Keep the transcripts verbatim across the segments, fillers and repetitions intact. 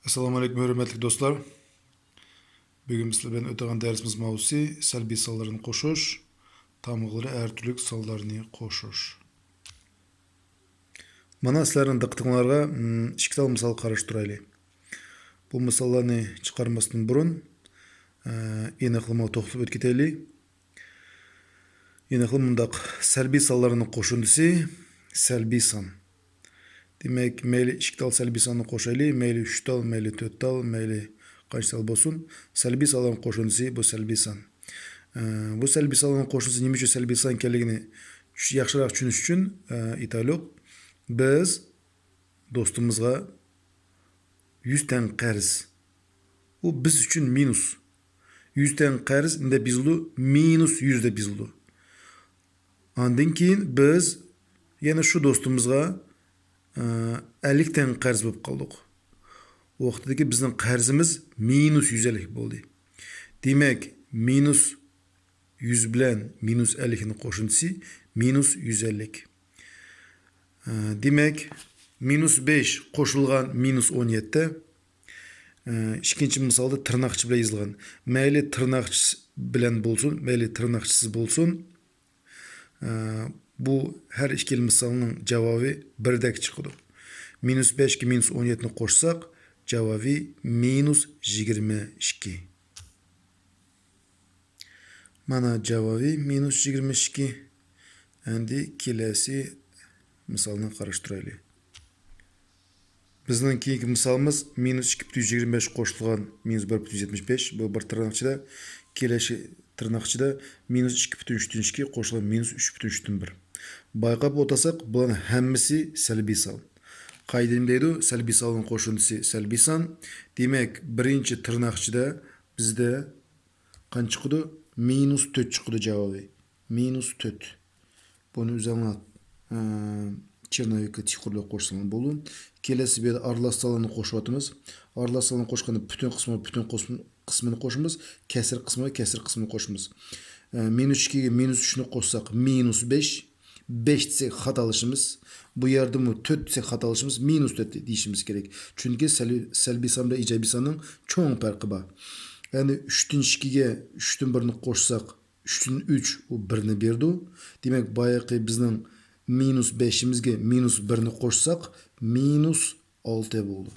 ئەسسالامۇ ئەلەيكۇم، ھۆرمەتلىك دوستلار. بۈگۈن بىز بىلەن ئۆتىدىغان دەرسىمىز ماۋۇسى، سەلبىي سانلارنى قوشۇش، تامغىلىرى ھەر تۈرلۈك سانلارنى قوشۇش. مانا سىلەرنىڭ دىققىتىڭلارغا، م، ئىككى تال مىسال قاراشتۇرايلى. بۇ مىساللارنى چىقارماستىن بۇرۇن، ئە، ئېنىقلىمىغا توختىلىپ ئۆتۈپ كېتەيلى. يەنە خىل مۇنداق، سەلبىي سانلارنىڭ قوشۇندىسى سەلبىي سان. دېمەك، مەيلى ئىككى تال سەلبىي ساننى قوشايلى، مەيلى ئۈچ تال، مەيلى تۆت تال، مەيلى قانچە تال بولسۇن، سەلبىي سانلارنىڭ قوشۇندىسى بۇ سەلبىي سان. ئە، بۇ سەلبىي سانلارنىڭ قوشۇندىسى نېمە ئۈچۈن سەلبىي سان ئىكەنلىكىنى چۈش-، ياخشىراق چۈشىنىش ئۈچۈن، ئە، ئېيتايلۇق. بىز دوستىمىزغا يۈز تەڭ قەرز. ئۇ بىز ئۈچۈن مىنۇس. يۈز تەڭ قەرز دەپ يېزىلىدۇ، مىنۇس يۈز دەپ يېزىلىدۇ. ئاندىن كېيىن بىز يەنە شۇ دوستىمىزغا، ئە، ئەللىك تەڭ قەرز بولۇپ قالدۇق. ئۇ ۋاقىتتىكى بىزنىڭ قەرزىمىز مىنۇس يۈز ئەللىك بولدى. دېمەك، مىنۇس يۈز بىلەن مىنۇس ئەللىكنىڭ قوشۇندىسى مىنۇس يۈز ئەللىك. ئە، دېمەك، مىنۇس بەش قوشۇلغان مىنۇس ئون يەتتە. ئە، ئىككىنچى مىسالدا تىرناقچە بىلەن يېزىلغان. مەيلى تىرناقچە بىلەن بولسۇن، مەيلى تىرناقچىسىز بولسۇن. ئە، بۇ ھەر ئىككىلا مىسالنىڭ جاۋابى بىردەك چىقىدۇ. مىنۇس بەشكە مىنۇس ئون يەتتىنى قوشساق، جاۋابى مىنۇس يىگىرمە ئىككى. مانا جاۋابى مىنۇس يىگىرمە ئىككى. ئەمدى كېلەسى مىسالنى قاراشتۇرايلى. بىزنىڭ كېيىنكى مىسالىمىز مىنۇس ئىككى پۈتۈن يۈز يىگىرمە بەش قوشۇلغان مىنۇس بىر پۈتۈن يۈز يەتمىش بەش. بۇ بىر تىرناقچىدا، كېلەسى تىرناقچىدا مىنۇس ئىككى پۈتۈن ئۈچتىن ئىككى قوشۇلغان مىنۇس ئۈچ پۈتۈن ئۈچتىن بىر. بايقاپ ئولتۇرساق، بۇلارنىڭ ھەممىسى سەلبىي سان. قائىدە نېمە دەيدۇ؟ سەلبىي ساننىڭ قوشۇندىسى سەلبىي سان. دېمەك، بىرىنچى تىرناقچىدا بىزدە قانچە چىقىدۇ؟ مىنۇس تۆت چىقىدۇ جاۋابى. مىنۇس تۆت. بۇنى ئۆزۈڭلار، ئە، چېرنوۋىكقا تىكخورلاپ قوشساڭلار بولىدۇ. كېلەسى بۇ يەردە ئارىلاش سانلارنى قوشۇۋاتىمىز. ئارىلاش سانلارنى قوشقاندا پۈتۈن قىسمىغا پۈتۈن قىسمىنى قوشىمىز. كەسىر قىسمىغا كەسىر قىسمىنى قوشىمىز. ئە، مىنۇس ئىككىگە مىنۇس ئۈچنى قوشساق، مىنۇس بەش. بەش دېسەك خاتالىشىمىز. بۇ يەردىمۇ تۆت دېسەك خاتالىشىمىز. مىنۇس تۆت دېيىشىمىز كېرەك. چۈنكى سەلبىي، سەلبىي سان بىلەن ئىجابىي ساننىڭ چوڭ پەرقى بار. يەنى ئۈچتىن ئىككىگە ئۈچتىن بىرنى قوشساق، ئۈچتىن ئۈچ، ئۇ بىرنى بېرىدۇ. دېمەك، بايىقى بىزنىڭ مىنۇس بەشىمىزگە مىنۇس بىرنى قوشساق، مىنۇس ئالتە بولىدۇ.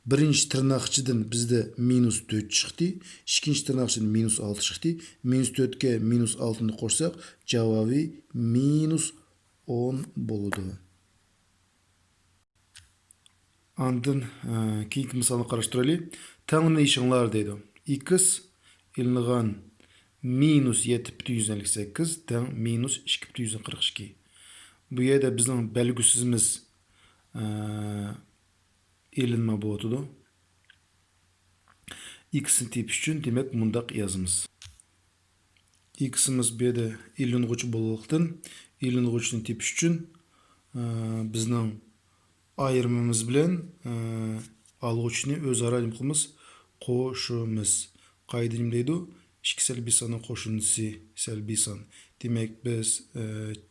بىرىنچى تىرناقچىدىن بىزدە مىنۇس تۆت چىقتى، ئىككىنچى تىرناقچىدىن مىنۇس ئالتە چىقتى. مىنۇس تۆتكە مىنۇس ئالتىنى قوشساق، جاۋابى مىنۇس ئون بولىدۇ. ئاندىن، ئە، كېيىنكى مىسالنى قاراشتۇرايلى. تەڭلىمىنى يېشىڭلار دەيدۇ. ئىكس ئېلىنغان مىنۇس يەتتە پۈتۈن يۈزدىن ئەللىك سەككىز تەڭ مىنۇس ئىككى پۈتۈن يۈزدىن قىرىق ئىككى. بۇ يەردە بىزنىڭ بەلگۈسىمىز، ئە، ئېلىنما بولۇۋاتىدۇ. ئىكسنى تېپىش ئۈچۈن، دېمەك، مۇنداق يازىمىز. ئىكسىمىز بۇ يەردە ئېلىنغۇچى بولغانلىقتىن، ئېلىنغۇچىنى تېپىش ئۈچۈن، ئە، بىزنىڭ ئايرىمىمىز بىلەن، ئە، ئالغۇچىنى ئۆزئارا نېمە قىلىمىز؟ قوشىمىز. قائىدە نېمە دەيدۇ؟ ئىككى سەلبىي ساننىڭ قوشۇندىسى سەلبىي سان. دېمەك، بىز، ئە،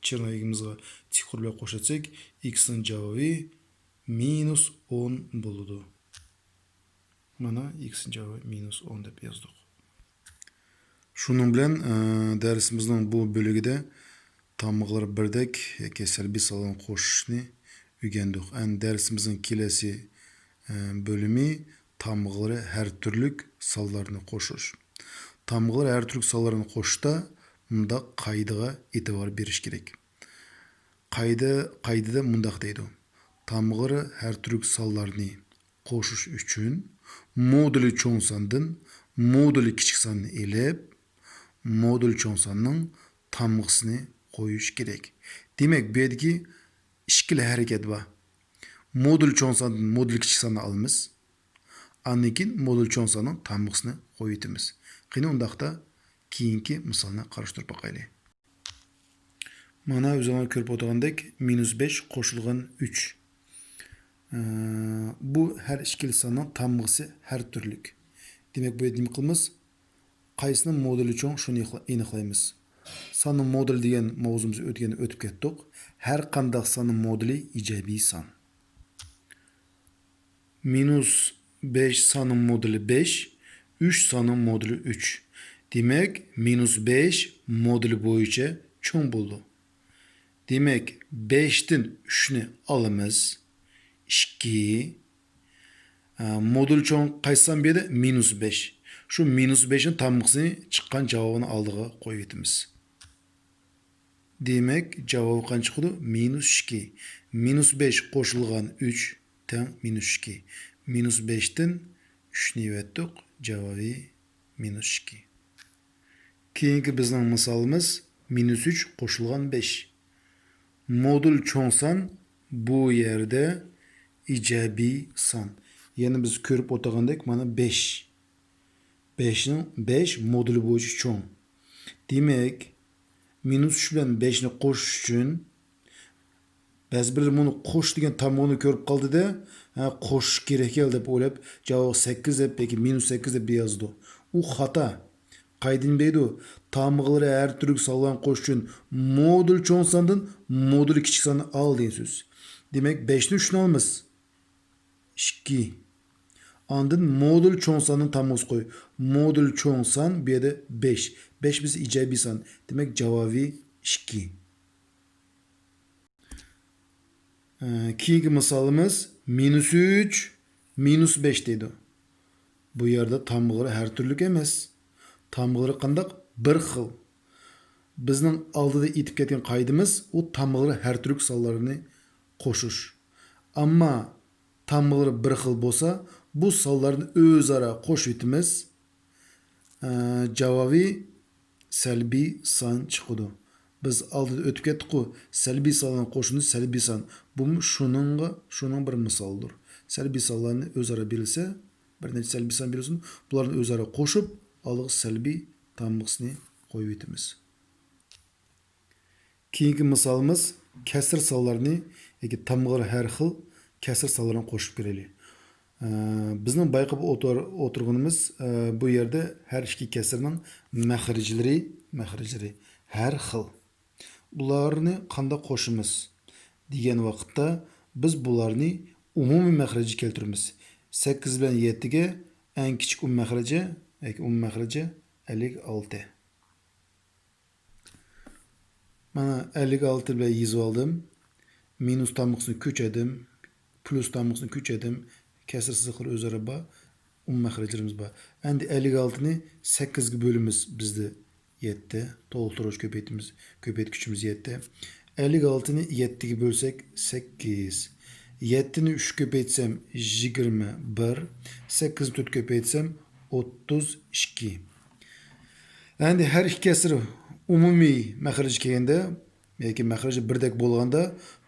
چېرنوۋىكىمىزغا تىكخور بىلەن قوشۇۋەتسەك، ئىكسنىڭ جاۋابى مىنۇس ئون بولىدۇ. مانا، ئىكسنىڭ جاۋابى مىنۇس ئون دەپ يازدۇق. شۇنىڭ بىلەن، ئە، دەرسىمىزنىڭ بۇ بۆلۈكىدە تامغىلار بىردەك ياكى سەلبىي سانلارنى قوشۇشنى ئۆگەندۇق. ئەمدى دەرسىمىزنىڭ كېلەسى، ئە، بۆلۈمى تامغىلىرى ھەر تۈرلۈك سانلارنى قوشۇش. تامغىلىرى ھەر تۈرلۈك سانلارنى قوشۇشتا مۇنداق قائىدىغا ئېتىبار بېرىش كېرەك. قائىدە، قائىدىدە مۇنداق دەيدۇ. تامغىلىرى ھەر تۈرلۈك سانلارنى قوشۇش ئۈچۈن مودۇلى چوڭ ساندىن مودۇلى كىچىك ساننى ئېلىپ، مودۇلى چوڭ ساننىڭ تامغىسىنى قويۇش كېرەك. دېمەك، بۇ يەردىكى ئىككىلا ھەرىكەت بار. مودۇلى چوڭ ساندىن مودۇلى كىچىك ساننى ئالىمىز. ئاندىن كېيىن مودۇلى چوڭ ساننىڭ تامغىسىنى قويۇۋېتىمىز. قېنى، ئۇنداقتا كېيىنكى مىسالنى قاراشتۇرۇپ باقايلى. مانا، ئۆزۈڭلار كۆرۈپ ئولتۇرغاندەك، مىنۇس بەش قوشۇلغان ئۈچ. ئە، بۇ ھەر ئىككىلا ساننىڭ تامغىسى ھەر تۈرلۈك. دېمەك، بۇ يەردە نېمە قىلىمىز؟ قايسىنىڭ مودۇلى چوڭ، شۇنى ئېنىقلا-، ئېنىقلايمىز. ساننىڭ مودۇلى دېگەن ماۋزۇمىزنى ئۆتكەندە ئۆتۈپ كەتتۇق. ھەر قانداق ساننىڭ مودۇلى ئىجابىي سان. مىنۇس بەش ساننىڭ مودۇلى بەش، ئۈچ ساننىڭ مودۇلى ئۈچ. دېمەك، مىنۇس بەش مودۇلى بويىچە چوڭ بولىدۇ. دېمەك، بەشتىن ئۈچنى ئالىمىز. ئىككى. ئە، مودۇل چوڭ قايسى سان بۇ يەردە؟ مىنۇس بەش. شۇ مىنۇس بەشنىڭ تامغىسىنى چىققان جاۋابىنى ئالدىغا قويۇۋېتىمىز. دېمەك، جاۋابى قانچە چىقىدۇ؟ مىنۇس ئىككى. مىنۇس بەش قوشۇلغان ئۈچ تەڭ مىنۇس ئىككى. مىنۇس بەشتىن ئۈچنى يېۋەتتۇق. جاۋابى مىنۇس ئىككى. كېيىنكى بىزنىڭ مىسالىمىز مىنۇس ئۈچ قوشۇلغان بەش. مودۇل چوڭ سان بۇ يەردە ئىجابىي سان. يەنە بىز كۆرۈپ ئولتۇرغاندەك، مانا بەش. بەشنىڭ، بەش مودۇلى بويىچە چوڭ. دېمەك، مىنۇس ئۈچ بىلەن بەشنى قوشۇش ئۈچۈن، بەزى بىرلەر مۇنى قوش دېگەن تامغىنى كۆرۈپ قالدى-دە، ھە، قوشۇش كېرەك ئەل دەپ ئويلاپ، جاۋابىغا سەككىز دەپ ياكى مىنۇس سەككىز دەپ يازىدۇ. ئۇ خاتا. قايدىن بىلەيدۇ؟ تامغىلىرى ھەر تۈرلۈك سانلارنى قوشۇش ئۈچۈن مودۇل چوڭ ساندىن مودۇل كىچىك ساننى ئال دېگەن سۆز. دېمەك، بەشتىن ئۈچنى ئالىمىز. ئىككى. ئاندىن مودۇل چوڭ ساننىڭ تامغىسى قوي. مودۇل چوڭ سان بۇ يەردە بەش. بەش بىز ئىجابىي سان. دېمەك، جاۋابى ئىككى. ئە، كېيىنكى مىسالىمىز مىنۇس ئۈچ، مىنۇس بەش دەيدۇ. بۇ يەردە تامغىلىرى ھەر تۈرلۈك ئەمەس. تامغىلىرى قانداق؟ بىر خىل. بىزنىڭ ئالدىدا ئېيتىپ كەتكەن قائىدىمىز، ئۇ تامغىلىرى ھەر تۈرلۈك سانلارنى قوشۇش. ئەمما تامغىلىرى بىر خىل بولسا، بۇ سانلارنى ئۆزئارا قوشۇۋېتىمىز. ئە، جاۋابى سەلبىي سان چىقىدۇ. بىز ئالدىدا ئۆتۈپ كەتتۇققۇ، سەلبىي سانلارنى قوشۇندى سەلبىي سان. بۇمۇ شۇنىڭغا، شۇنىڭ بىر مىسالىدۇر. سەلبىي سانلارنى ئۆزئارا بېرىلسە، بىر نەچچە سەلبىي سان بېرىلسۇن، بۇلارنى ئۆزئارا قوشۇپ، ئالدىغا سەلبىي تامغىسىنى قويۇۋېتىمىز. كېيىنكى مىسالىمىز كەسىر سانلارنى ياكى تامغىلىرى ھەر خىل كەسىر سانلارنى قوشۇپ كۆرەيلى. ئە، بىزنىڭ بايقاپ ئولتۇر-، ئولتۇرغىنىمىز، ئە، بۇ يەردە ھەر ئىككى كەسىرنىڭ مەخرەجلىرى، مەخرەجلىرى ھەر خىل. بۇلارنى قانداق قوشىمىز دېگەن ۋاقىتتا، بىز بۇلارنى ئومۇمىي مەخرەجگە كەلتۈرىمىز. سەككىز بىلەن يەتتىگە ئەڭ كىچىك ئومۇمىي مەخرىجى، ياكى ئومۇمىي مەخرىجى ئەللىك ئالتە. مانا، ئەللىك ئالتە بىلەن يېزىۋالدىم. مىنۇس تامغىسىنى كۆچۈردۈم. پلۇس تامغىسىنى كۆچۈردۈم. كەسىر سىزىقلىرى ئۆزئارا بار. ئومۇمىي مەخرەجلىرىمىز بار. ئەمدى ئەللىك ئالتىنى سەككىزگە بۆلىمىز. بىزدە يەتتە. تولۇقتۇرغۇچ كۆپەيتىمىز. كۆپەيتكۈچىمىز يەتتە. ئەللىك ئالتىنى يەتتىگە بۆلسەك، سەككىز. يەتتىنى ئۈچكە كۆپەيتسەم، يىگىرمە بىر. سەككىزنى تۆتكە كۆپەيتسەم، ئوتتۇز ئىككى. ئەمدى ھەر ئىككى كەسىر ئومۇمىي مەخرەجگە كەلگەندە، ياكى مەخرىجى بىردەك بولغاندا،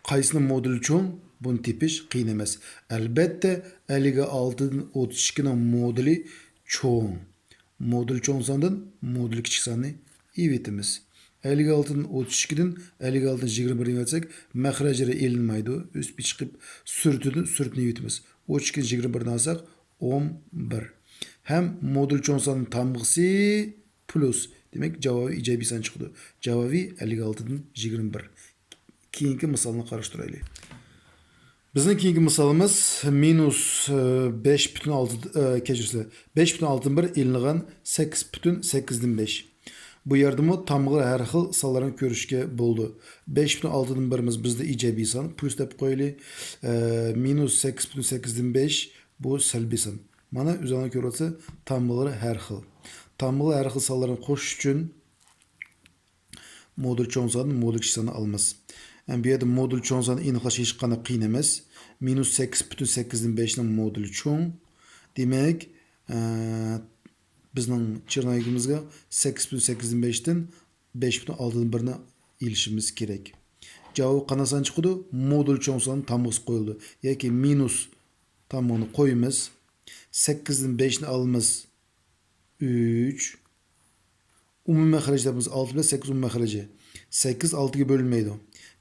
قايسىنىڭ مودۇلى چوڭ؟ بۇنى تېپىش قىيىن ئەمەس. ئەلۋەتتە، ئەللىك ئالتىدىن ئوتتۇز ئىككىنىڭ مودۇلى چوڭ. مودۇلى چوڭ ساندىن مودۇلى كىچىك ساننى ئېلىۋېتىمىز. ئەللىك ئالتىدىن ئوتتۇز ئىككىدىن ئەللىك ئالتىدىن يىگىرمە بىرنى ئېلىۋەتسەك، مەخرەجلىرى ئېلىنمايدۇ. ئۆسۈپ چىقىپ، سۈرىتىدىن سۈرىتىنى ئېلىۋېتىمىز. ئوتتۇز ئىككىدىن يىگىرمە بىرنى ئالساق، ئون بىر. ھەم مودۇل چوڭ ساننىڭ تامغىسى پلۇس. دېمەك، جاۋابى ئىجابىي سان چىقىدۇ. جاۋابى ئەللىك ئالتىدىن يىگىرمە بىر. كېيىنكى مىسالنى قاراشتۇرايلى. بىزنىڭ كېيىنكى مىسالىمىز مىنۇس، ئە، بەش پۈتۈن ئالتە، ئە، كەچۈرسىلەر، بەش پۈتۈن ئالتىدىن بىر ئېلىنغان سەككىز پۈتۈن سەككىزدىن بەش. بۇ يەردىمۇ تامغىلىرى ھەر خىل سانلارنى كۆرۈشكە بولىدۇ. بەش پۈتۈن ئالتىدىن بىرىمىز بىزدە ئىجابىي سان، پلۇس دەپ قويايلى. ئە، مىنۇس سەككىز پۈتۈن سەككىزدىن بەش، بۇ سەلبىي سان. مانا، ئۆزۈڭلار كۆرۈۋاتىسىلەر، تامغىلىرى ھەر خىل. تامغىلىرى ھەر خىل سانلارنى قوشۇش ئۈچۈن مودۇل چوڭ ساندىن مودۇل كىچىك ساننى ئالىمىز. ئەمدى بۇ يەردە مودۇل چوڭ ساننى ئېنىقلاش ھېچقانداق قىيىن ئەمەس. مىنۇس سەككىز پۈتۈن سەككىزدىن بەشنىڭ مودۇلى چوڭ. دېمەك، ئە، بىزنىڭ چېرنوۋىكىمىزگە سەككىز پۈتۈن سەككىزدىن بەشتىن بەش پۈتۈن ئالتىدىن بىرنى ئېلىشىمىز كېرەك. جاۋابى قانداق سان چىقىدۇ؟ مودۇل چوڭ سان تامغىسى قويۇلىدۇ. ياكى مىنۇس تامغىنى قويىمىز. سەككىزدىن بەشنى ئالىمىز. ئۈچ. ئومۇمىي مەخرەج دەپ بىز ئالتە بىلەن سەككىز ئومۇمىي مەخرىجى. سەككىز ئالتىگە بۆلۈنمەيدۇ.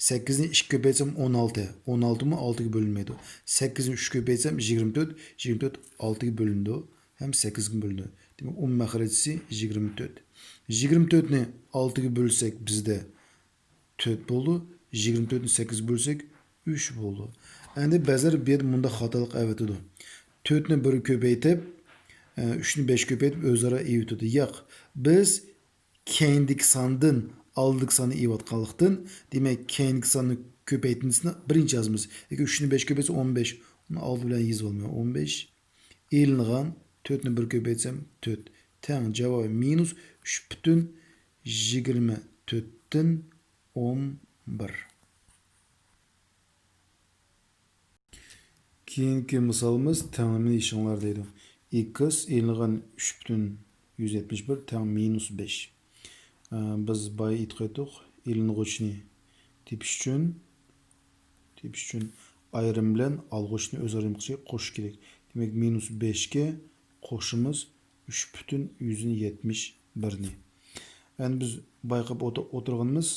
سەككىزنى ئىككىگە كۆپەيتسەم، ئون ئالتە. ئون ئالتىمۇ ئالتىگە بۆلۈنمەيدۇ. سەككىزنى ئۈچكە كۆپەيتسەم، يىگىرمە تۆت. يىگىرمە تۆت ئالتىگە بۆلۈنىدۇ ھەم سەككىزگە بۆلۈنىدۇ. دېمەك، ئومۇمىي مەخرەجىسى يىگىرمە تۆت. يىگىرمە تۆتنى ئالتىگە بۆلسەك، بىزدە تۆت بولىدۇ. يىگىرمە تۆتنى سەككىزگە بۆلسەك، ئۈچ بولىدۇ. ئەمدى بەزىلەر بۇ يەردە مۇنداق خاتالىق ئەۋېتىدۇ. تۆتنى بىرگە كۆپەيتىپ، ئە، ئۈچنى بەشكە كۆپەيتىپ ئۆزئارا ئېلىۋېتىدۇ. ياق، بىز كەينىدىكى ساندىن ئالدىدىكى ساننى ئېلىۋاتقانلىقتىن، دېمەك، كەينىدىكى ساننى كۆپەيتىندىسىنى بىرىنچى يازىمىز. ياكى ئۈچنى بەشكە كۆپەيتسە ئون بەش. ئۇنى ئالدى بىلەن يېزىۋالمايمەن. ئون بەش. ئېلىنغان تۆتنى بىرگە كۆپەيتسەم تۆت. تەڭ جاۋابى مىنۇس ئۈچ پۈتۈن يىگىرمە تۆتتىن ئون بىر. كېيىنكى مىسالىمىز تەڭلىمىنى يېشىڭلار دەيدۇ. ئېكس ئېلىنغان ئۈچ پۈتۈن يۈز يەتمىش بىر تەڭ مىنۇس بەش. ئە، بىز بايا ئېيتقان ئىدۇق، ئېلىنغۇچنى تېپىش ئۈچۈن، تېپىش ئۈچۈن ئايرىم بىلەن ئالغۇچنى ئۆزئارا نېمە قىلىش كېرەك؟ قوشۇش كېرەك. دېمەك، مىنۇس بەشكە قوشىمىز ئۈچ پۈتۈن يۈزدىن يەتمىش بىرنى. ئەمدى بىز بايقاپ ئوت-، ئولتۇرغىنىمىز،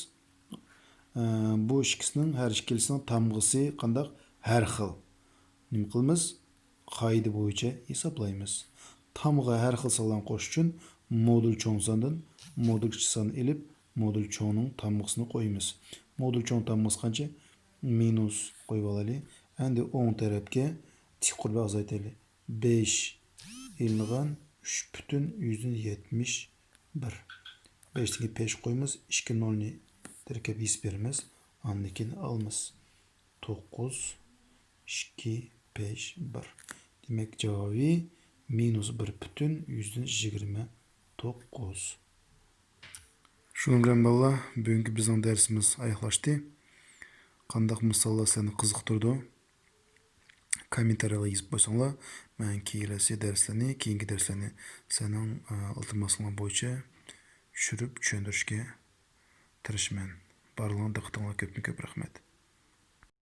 ئە، بۇ ئىككىسىنىڭ، ھەر ئىككىلىسىنىڭ تامغىسى قانداق؟ ھەر خىل. نېمە قىلىمىز؟ قائىدە بويىچە ھېسابلايمىز. تامغا ھەر خىل سانلارنى قوشۇش ئۈچۈن مودۇل چوڭ ساندىن مودۇل كىچىك ساننى ئېلىپ، مودۇل چوڭنىڭ تامغىسىنى قويىمىز. مودۇل چوڭ تامغىسى قانچە؟ مىنۇس قويۇۋالايلى. ئەمدى ئوڭ تەرەپكە تىك قۇر بىلەن ئازايتايلى. بەش ئېلىنغان ئۈچ پۈتۈن يۈزدىن يەتمىش بىر. بەشتىن كېيىن پەش قويىمىز، ئىككى نولنى تىركەپ يېزىپ بېرىمىز. ئاندىن كېيىن ئالىمىز. توققۇز، ئىككى، بەش، بىر. دېمەك، جاۋابى مىنۇس بىر پۈتۈن يۈزدىن يىگىرمە توققۇز. شۇنىڭ بىلەن بالىلار، بۈگۈنكى بىزنىڭ دەرسىمىز ئاياغلاشتى. قانداق مىساللار سىلەرنى قىزىقتۇرىدۇ؟ كوممېنتارىيلارغا يېزىپ قويساڭلار، مەن كېلەسى دەرسلەرنى، كېيىنكى دەرسلەرنى سىلەرنىڭ، ئە، ئىلتىماسىڭلار بويىچە چۈشۈرۈپ چۈشەندۈرۈشكە تىرىشىمەن. بارلىقىڭلار دىققىتىڭلارغا كۆپتىن كۆپ رەھمەت.